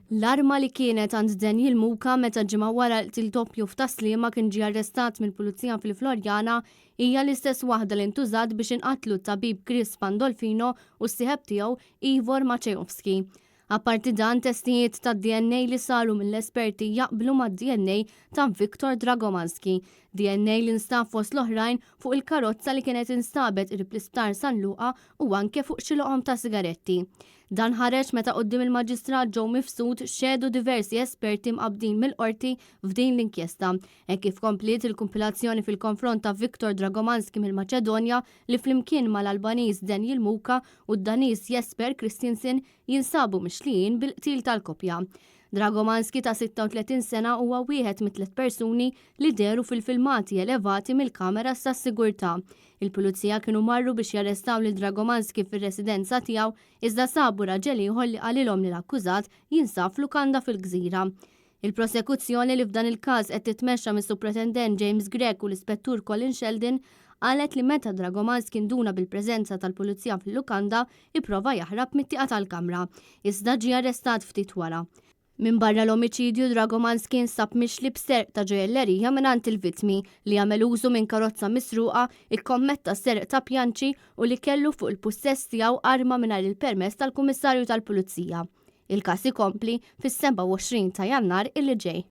L-arma li kienet għand Daniel Muka meta ġimgħa wara l-qtil doppju f'Tas-Sliema kien ġie arrestat mill-Pulizija fil-Floriana hija l-istess waħda li ntużat biex inqatlu t-tabib Chris Pandolfino u s-sieħeb tiegħu Ivor Maciejowski. Apparti dan, testijiet tad-DNA li saru mill-esperti jaqblu mad-DNA ta' Viktor Dragomanski, DNA li nstab fost l-oħrajn fuq il-karozza li kienet instabet qrib l-Isptar San Luqa u anke fuq xi loqom ta' sigaretti. Dan ħareġ meta quddiem il-Maġistrat Joe Mifsud xehdu diversi esperti mqabbdin mill-Qorti f'din l-inkjesta, hekk kif kompliet il-kumpilazzjoni fil-konfront ta' Viktor Dragomanski mill-Maċedonja li flimkien mal-Albaniż Daniel Muka u d-Daniż Jesper Christensen jinsabu mixlijin bil-qtil tal-koppja. Dragomanski ta' 36 sena huwa wieħed mit-tliet persuni li dehru fil-filmati elevati mill-kameras tas-sigurtà. Il-Pulizija kienu marru biex jarrestaw lil Dragomanski fir-residenza tiegħu iżda sabu raġel ieħor li qalilhom li l-akkużat jinsab f'lukanda fil-Gżira. Il-prosekuzzjoni li f'dan il-każ qed titmexxa mis-Supretendent James Grech u l-Ispettur Colin Sheldon qalet li meta Dragomanski nduna bil-preżenza tal-Pulizija fil-lukanda ipprova jaħrab mit-tieqa tal-kamra, iżda ġie arrestat ftit wara. Minbarra l-omiċidju, Dragomanski nstab mixli b'serq ta' ġojellerija mingħand il-vittmi, li għamel użu minn karozza misruqa, ikkommetta serq ta' pjanċi u li kellu fuq il-pussess tiegħu arma mingħajr il-permess tal-Kummissarju tal-Pulizija. Il-każ ikompli fis-27 ta' Jannar illi ġej.